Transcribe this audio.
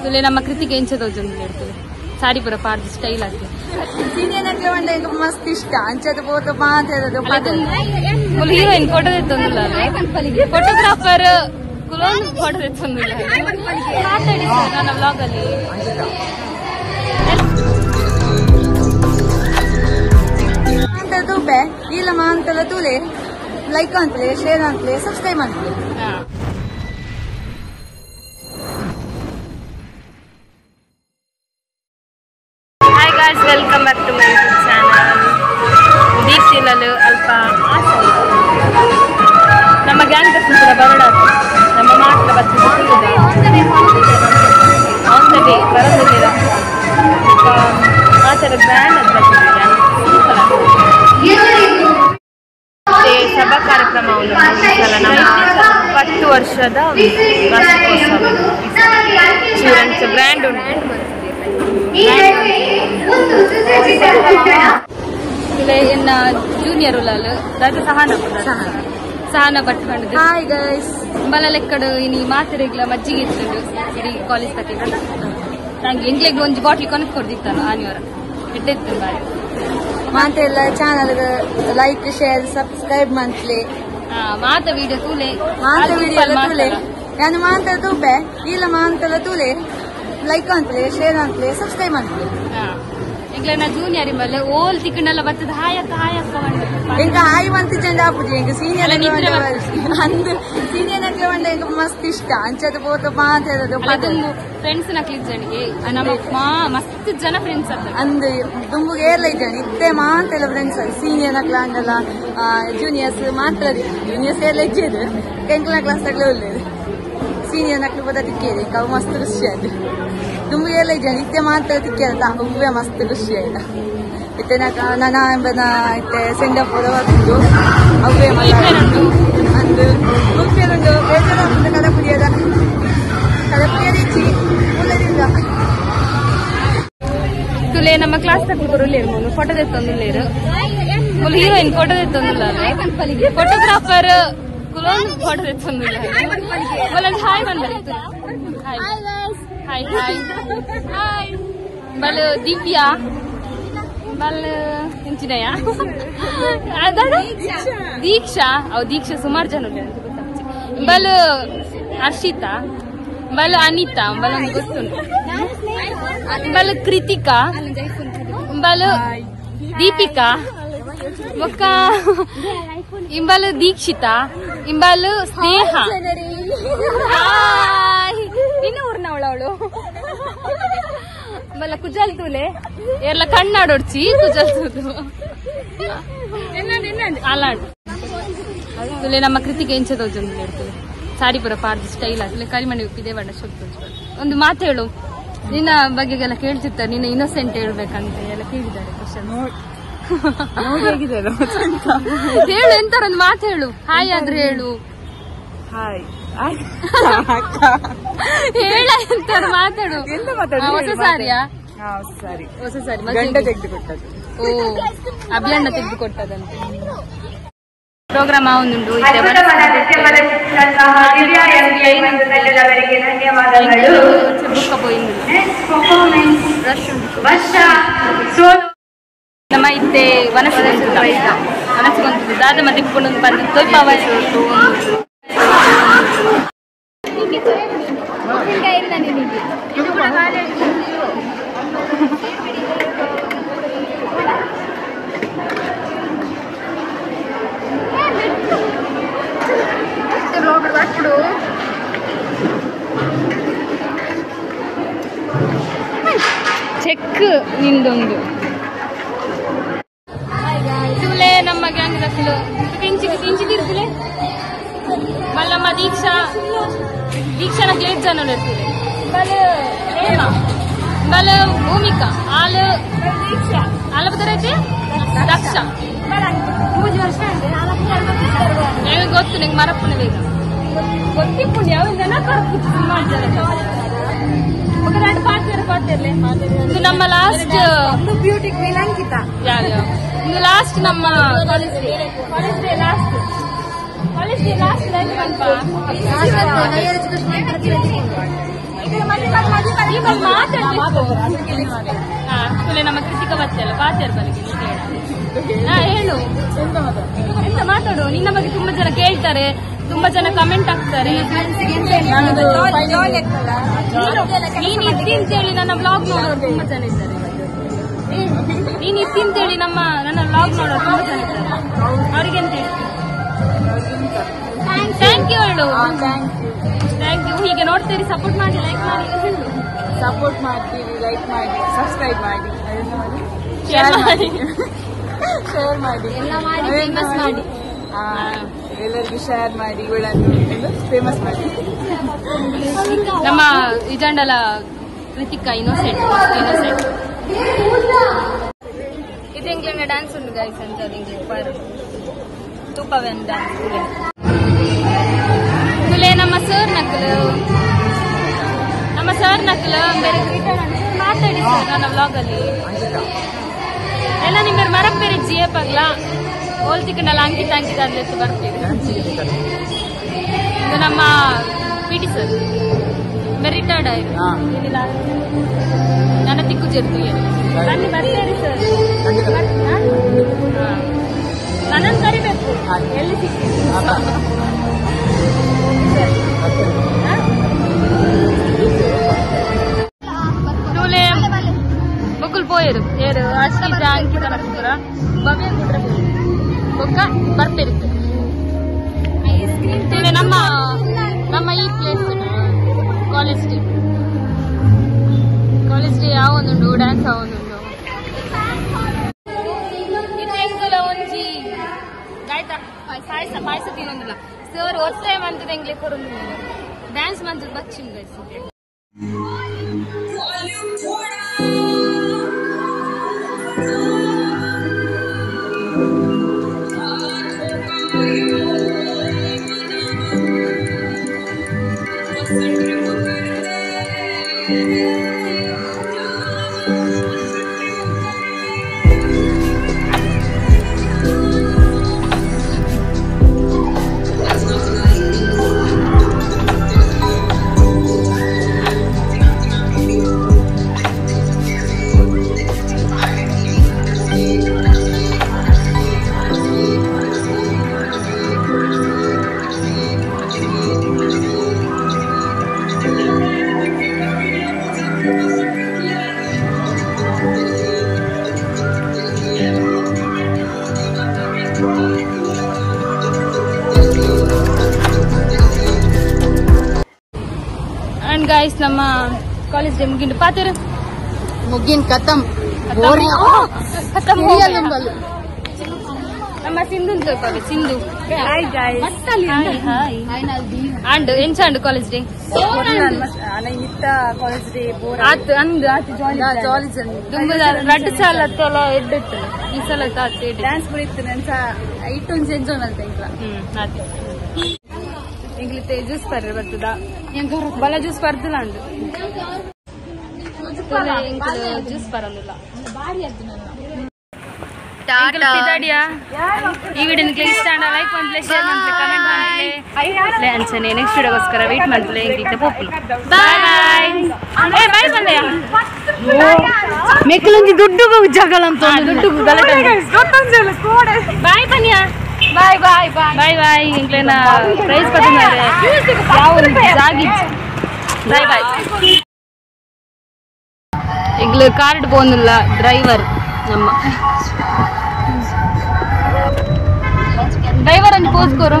ತುಲೆ ನಮ್ಮ ಕೃತಿಗೆ ಎಂಚದೋಜೊಂದು ಇರ್ತದೆ ಸಾರಿ ಪೂರ ಪಾಡ್ದು ಸ್ಟೈಲ್ ಆಗಿ ಸೀನಿಯರ್ ಮಸ್ತ್ ಇಷ್ಟ ಅಂಚದ ಪೋತ ಮಾತಾಡೋದು ಹೀರೋಯಿನ್ ಫೋಟೋ ತೆತ್ತೊಂದಿಲ್ಲ ಫೋಟೋಗ್ರಾಫರ್ ಕುಲೊಂದು ಫೋಟೋ ತೆತ್ತೊಂದಿಲ್ಲ ಮಾತಾಡಿ ನನ್ನ ವ್ಲಾಗ್ ಅಲ್ಲಿ ತೂಪೆ ಇಲ್ಲ ಮಾಂತಲ ತೂಲೆ ಲೈಕ್ ಅಂತಲೇ ಶೇರ್ ಅಂತಲೇ ಸಬ್ಸ್ಕ್ರೈಬ್ ಅಂತಲೇ. Hi guys, welcome back to my YouTube channel. ದೀಪ್ತಿಲಲು ಅಲ್ಪ ನಮ್ಮ ಗ್ಯಾಂಗ್ ಕೂಡ ಬರೋಣ, ನಮ್ಮ ಮಾತ್ರ ಬರ್ತದೆ ಆನ್ the way ಬರೋದಿಲ್ಲ. ಆ ಥರ ಗ್ರ್ಯಾಂಡ್ ಅದು ಬರ್ತದೆ. ಸಭಾ ಕಾರ್ಯಕ್ರಮವನ್ನು ನಮ್ಮ 10 ವರ್ಷದ ವಾರ್ಷಿಕೋತ್ಸವ ಚಿಲ್ಡ್ರನ್ಸ್ ಗ್ರ್ಯಾಂಡ್ ಉಂಟು. ಇನ್ನ ಜೂನಿಯರ್ ಉಲಾಲು ದಾದ ಸಹನ ಸಹನ ಭಟ್ ಪಂಡುದು. ಹಾಯ್ ಗೈಸ್, ಬಲ ಲೆಕ್ಕಡು ಇನಿ ಮಾತೆರೆಗ್ಲ ಮಜ್ಜಿಗೆ ಇತ್ತುಂಡು ಇಡೀ ಕಾಲೇಜ್ ತಕ್ಕ ನಂಗೆ ಎಂಕ್ಲೆಗ್ ಒಂಜಿ ಬಾಟ್ಲಿ ಕೊನಕ್ ಕೊಡ್ದಿತ್ತಾನು ಆನಿವರ ಎಡ್ಡೆ ಬಾರಿ. ಮಾತೆಲ್ಲ channel like share subscribe monthly ಮಾತ ವಿಡಿಯೋ ತೂಲೆ ಮಾತ ವಿಡಿಯೋ ತೂಲೆ ನಾನು ಮಾತ ತೂಪೆ ಇಲ್ಲ ಮಾಂತಲ ತೂಲೆ ಲೈಕ್ ಅಂತಲೇ ಶೇರ್ ಅಂತಲೇ ಸಬ್ಸ್ಕ್ರೈಬ್ ಅಂತಲೇ. ಎಂಕ್ಲೆನ ಜೂನಿಯರ್ ಮಲ್ಲ ಓಲ್ ತಿಕ್ಕಂಡೆಲ್ಲ ಬರ್ತದೆ ಹಾಯಕ್ಕ ಹಾಯಕ್ಕ ಎಂಕ ಹಾಯ್ ಮಂತ್ ಚೆಂದ ಆಪುಜಿ ಎಂಕ ಸೀನಿಯರ್ ಅಂದ್ ಸೀನಿಯರ್ ನಕ್ಲೆ ಬಂಡ ಎಂಕ ಮಸ್ತ್ ಇಷ್ಟ ಅಂಚದ ಪೋತ ಮಾತಾಡೋದು ಫ್ರೆಂಡ್ಸ್ ನಕ್ಲಿ ಜನಿಗೆ ನಮ್ಮ ಮಸ್ತ್ ಜನ ಫ್ರೆಂಡ್ಸ್ ಅತ್ತ ಅಂದ್ ದುಂಬುಗೆ ಏರ್ಲ ಇದ್ದಾನೆ ಇತ್ತೆ ಮಾತೆಲ್ಲ ಫ್ರೆಂಡ್ಸ್ ಸೀನಿಯರ್ ನಕ್ಲ ಅಂಡಲ್ಲ ಜೂನಿಯರ್ಸ್ ಮಾತ್ರ ಜೂನಿಯರ್ಸ್ ಏರ್ಲ ಇಜ್ಜೇದು ಎಂಕ್ಲ ಕ್ಲಾಸ್ ತಗ್ಲೆ ಒಳ್ಳೇದು ಸೀನಿಯರ್ ನಕ್ಲು ಪದ ತಿಕ್ಕೇದೆ ಅವು ಮಸ್ತ್ ಖುಷಿ ಆಯ್ತು ದುಂಬುಗೆ ಏರ್ಲ ಇದ್ದಾನೆ ಇತ್ತೆ ಮಾತ್ರ ತಿಕ್ಕೇದ ಅವುವೇ ಮಸ್ತ್ ಖುಷಿ ಆಯ್ತಾ ಇತ್ತೆ ನನ ಎಂಬನ ಇತ್ತೆ ಸೆಂಡ್ ಆಫ್ ಬಂದು ಅವೇ ಅಂದು ಮುಖ್ಯರುಂಡು ಬೇಜಾರು ಕದಪುರಿಯದ ಕದಪುರಿಯದ ಇಚ್ಚಿ ಮುಲ್ಲದಿಂದ ತುಲೆ ನಮ್ಮ ಕ್ಲಾಸ್ ತಕ್ಕ ಬರುಲ್ಲೇರು ಫೋಟೋ ತೆತ್ತೊಂದುಲ್ಲೇರು ಹೀರೋಯಿನ್ ಫೋಟೋ ತೆತ್ತೊಂದಿಲ್ಲ ಫೋಟೋಗ್ರಾಫರ್ ಕುಲೊಂದು ಫೋಟೋ ತೆತ್ತೊಂದಿಲ್ಲ ಹಾಯ್ ಬಂದ ಹಾಯ್ ಹಾಯ್ ಹಾಯ್ ಬಲ್ ದಿವ್ಯಾ ಬಲ್ ಎಂಚಿನಯ ದೀಕ್ಷಾ ಅವು ದೀಕ್ಷಾ ಸುಮಾರು ಜನ ಗೊತ್ತಾಗ್ತದೆ. ಬಲ್ ಹರ್ಷಿತಾ ಬಲ್ ಅನಿತಾ ಬಲ್ ಒಂದು ಗೊತ್ತುಂಟು ಬಲ್ ಕೃತಿಕಾ ಬಲ್ ದೀಪಿಕಾ ಬೊಕ್ಕ ಇಂಬಲ್ ದೀಕ್ಷಿತಾ ಇಂಬಲ್ ಸ್ನೇಹ. ನಿನ್ನ ಊರ್ನವಳ ಅವಳು ಬಲ್ಲ ಕುಜಲ್ ತೂಲೆ ಎಲ್ಲ ಕಣ್ಣಾಡೊಡ್ಚಿ ಕುಜಲ್ ತೂದು ಅಲಾಡ್ ತುಲೆ ನಮ್ಮ ಕೃತಿಗೆ ಎಂಚದೋಜೊಂದು ಇರ್ತದೆ ಸಾರಿ ಪೂರ ಪಾಡ್ದು ಸ್ಟೈಲ್ ಆಗಿ ಕರಿಮಣಿ ಉಪ್ಪಿದೆ ಬಣ್ಣ ಶೋಕ್ ಒಂದು ಮಾತು ಹೇಳು. ನಿನ್ನ ಬಗ್ಗೆಗೆಲ್ಲ ಕೇಳ್ತಿರ್ತಾರೆ, ನಿನ್ನ ಇನ್ನೋಸೆಂಟ್ ಹೇಳ್ಬೇಕಂತ ಎಲ್ಲ ಕೇಳಿದ್ದಾರೆ ಕ್ವಶನ್. ಹೇಳು ಎಂತಾರ ಒಂದು ಮಾತು ಹೇಳು. ಹಾಯ್ ಆದ್ರೂ ಹೇಳು, ಹಾಯ್ ಹೇಳ ಎಂತಾರು ಮಾತಾಡು. ಹೊಸ ಸಾರಿಯಾ? ಹೊಸ ಸಾರಿ ಗಂಡ ತೆಗೆದುಕೊಟ್ಟದ್ದು. ಓ ಅಭಿಯಣ್ಣ ತೆಗೆದುಕೊಟ್ಟದಂತೆ. ಪ್ರೋಗ್ರಾಮ್ ಉಂಟು. ನಮ್ಮ ಇತ್ತೆ ವನಸು ವನಸುಗೊಂದು ದಾದ ಮತ್ತೆ ಇಪ್ಪುಂಡು ಬಂದು ತೊಯ್ಪಾವ. ಚೆಕ್ ನಿಂದೊಂದು ತುಲೆ ನಮ್ಮ ಗ್ಯಾಂಗ್ ರಸಲು ಇಂಚಿದಿರ್ತಲೆ ಮಲ್ಲಮ್ಮ ದೀಕ್ಷಾ ದೀಕ್ಷಾನ ಗ್ಲೇಟ್ ಜನ ಇರ್ತಿದೆ ಬಲ್ ಪ್ರೇಮ ಬಲ್ ಭೂಮಿಕಾ ಆಲ್ ಆಲ ಬದರೈತೆ ದಕ್ಷ ನಿಮಗೆ ಗೊತ್ತು ನಿಂಗೆ ಮರಪ್ಪನ ಬೇಗ ಗೊತ್ತಿಪ್ಪುಂಡು ಯಾವ ಜನ ಕರಪು ಸುಮಾರು ಜನ ಇದು ನಮ್ಮ ಲಾಸ್ಟ್ ಬ್ಯೂಟಿ ಕ್ವೀನ್ ಅಂಕಿತಾ. ಯಾರು ಇದು ಲಾಸ್ಟ್ ನಮ್ಮ college day last college day last life ಅನ್ಪಾ. ನಮ್ಮ ಕೃತಿಕ ಬಚ್ಚಲ್ಲ ಪಾತೆರ್ ಬಲಿಗೆ ಹೇಳು ಎಂತ ಮಾತಾಡು. ನಿನ್ನ ಬಗ್ಗೆ ತುಂಬಾ ಜನ ಕೇಳ್ತಾರೆ, ತುಂಬಾ ಜನ ಕಮೆಂಟ್ ಹಾಕ್ತಾರೆ. ನೀನ್ ಇದ್ದಿಂತೇಳಿ ನನ್ನ ಬ್ಲಾಗ್ ನೋಡೋರು ತುಂಬಾ ಜನ ಇದ್ದಾರೆ. ನೀನ್ ಇದ್ದಿಂತೇಳಿ ನನ್ನ ಬ್ಲಾಗ್ ನೋಡೋರು ತುಂಬಾ ಜನ ಇದ್ದಾರೆ. ಅವ್ರಿಗೆ ಎಂತ ಹೇಳ್ತೀನಿ? Thank you ಹೇಳು. Thank you. ಹೀಗೆ ನೋಡ್ತೀರಿ, ಸಪೋರ್ಟ್ ಮಾಡಿ, ಲೈಕ್ ಮಾಡಿ, ಸಪೋರ್ಟ್ ಮಾಡ್ತೀವಿ, ಲೈಕ್ ಮಾಡಿ, ಸಬ್ಸ್ಕ್ರೈಬ್ ಮಾಡಿ, ಶೇರ್ ಮಾಡಿ, ಶೇರ್ ಮಾಡಿ, ಎಲ್ಲ ಮಾಡಿ, ಫೇಮಸ್ ಮಾಡಿ, ಎಲ್ಲರಿಗೂ ಶೇರ್ ಮಾಡಿ, ಇವಳನ್ನು ಫೇಮಸ್ ಮಾಡಿ. ನಮ್ಮ ಇಜಾಂಡಲ ಕೃತಿಕಾ ಇನ್ನೋಸೆಂಟ್ ಇನ್ನೋಸೆಂಟ್. ಇದು ಎಂಗ್ಲೆಂಡ್ ಡ್ಯಾನ್ಸ್ ಉಂಟು ಗೈಸ್ ಅಂತ ಎಂಗ್ಲೆಂಡ್ ತೂಪವೆನ್ ಡ್ಯಾನ್ಸ್. ತುಲೆ ನಮ್ಮ ಸರ್ ನಕಲು, ನಮ್ಮ ಸರ್ ನಕಲು ಬೇರೆ ಮಾತಾಡಿ ಸರ್ ನನ್ನ ವ್ಲಾಗ್ ಅಲ್ಲಿ ಎಲ್ಲ ನಿಮ್ಮ ಮರಕ್ ಬೇರೆ ಜಿಯಪ್ಪಾಗ್ಲ ಹೋಲ್ತಿಕ್ಕಂಡಲ್ಲ ಅಂಕಿತ ಅಂಕಿತ ಅಲ್ಲೆತ್ತು ಬರ್ತೀವಿ. ಇದು ನಮ್ಮ ಪಿ ಟಿ ಸರ್ ರಿಟೈರ್ಡ್ ಆಯ್ತು. ನನ್ನ ತಿಕ್ಕು ಜರ್ತು ಬನ್ನಿ ಬರ್ತೀರಿ ಸರ್. ನನ್ನನ್ನು ಕರಿಬೇಕು ಎಲ್ಲಿ ಸಿಗ್ತೀವಿ. ಬೊಕ್ಕುಲ್ ಪೋಯರು ಏರು ಅಶ್ವಿತ ಅಂಕಿತ ನಕ್ಕುರ ಭವ್ಯ ಕುಟ್ರ ಬೊಕ್ಕ ಬರ್ಪೆರುತ್ತೆ. ನಮ್ಮ ನಮ್ಮ ಈ place college day, college day ಯಾವೊಂದುಂಡು ಡ್ಯಾನ್ಸ್ ಯಾವೊಂದುಂಡು. ಇದು ಎಂಕುಲ ಒಂಜಿ ಗಾಯ್ತಾ ಪಾಯಸ ಪಾಯಸ ತಿನ್ನೊಂದಿಲ್ಲ ಸರ್ ಒತ್ತಾಯ ಮಂತದ ಎಂಗ್ಲೆ ಕೊರೊಂದು ಡ್ಯಾನ್ಸ್ ಮಂತದ ಬಚ್ಚಿನ್ ಗೈಸ್. And guys, ನಮ್ಮ ಕಾಲೇಜ್ ಡೇ ಮುಗಿಂಡು ಪಾತೇರು ಮುಗಿನ್ ಖತಮ್ ಖತಮ್. ನಮ್ಮ ಸಿಂಧು ಸಿಂಧು ಅಂಡ್ ಎಂಚಾಂಡು ಕಾಲೇಜ್ ಡೇ ಆತು ಅಂದು ಆತು ಜಾಲಿ ದುಂಬುದ ರಡ್ಡು ಸಾಲ ಅತ್ತಲ್ಲ ಎಡ್ಡಿತ್ತು ಈ ಸಲ ಆತು ಡ್ಯಾನ್ಸ್ ಬರೀತು ನನ್ಸ ಇಟ್ಟೊಂದು ಎಂಜಾಯ್ ಮಾಡ್ತಾ ಇಂಕ್ಲ. ಆತು ಎಂಗ್ಲಿತ್ತೆ ಜ್ಯೂಸ್ ಪರ್ರೆ ಬರ್ತದ ಬಲ ಜ್ಯೂಸ್ ಪರ್ದಿಲ್ಲ ಅಂಡು ಜ್ಯೂಸ್ ಪರಂದಿಲ್ಲ. ಈ ವಿಡಿಯೋ ನಿಮಗೆ ಇಷ್ಟ ಆಂಡ ಲೈಕ್ ಮಾಡ್ಲೆ, ಶೇರ್ ಮಾಡ್ಲೆ, ಕಮೆಂಟ್ ಮಾಡ್ಲೆ ಅಂಚನೆ ನೆಕ್ಸ್ಟ್ ವಿಡಿಯೋಗೋಸ್ಕರ ವೇಟ್ ಮಾಡ್ಲೆ. ಎಂಗ್ಲಿತ್ತೆ ಪೋಪುಲು ಬಾಯ್ ಏ ಬಾಯ್ ಬಂದೆಯಾ ಮೆಕ್ಕಲೊಂಜಿ ದುಡ್ಡು ಜಗಳ ಅಂತ ದುಡ್ಡು ಗಲಾಟೆ. ಬಾಯ್ ಬನ್ನಿಯಾ ಬಾಯ್ ಬಾಯ್ ಬಾಯ್ ಬಾಯ್. ಎಂಗ್ಲೇನ ಪ್ರೈಸ್ ಪಟ್ಟಿದ್ದಾರೆ ಯಾವ ಜಾಗಿಜ್ಜಿ. ಬಾಯ್ ಬಾಯ್. ಎಂಗ್ಲ ಕಾರ್ಡ್ ಪೋನಿಲ್ಲ ಡ್ರೈವರ್ ನಮ್ಮ ಡ್ರೈವರ್ ಅನ್ನು ಪೋಸ್ ಕೊರು.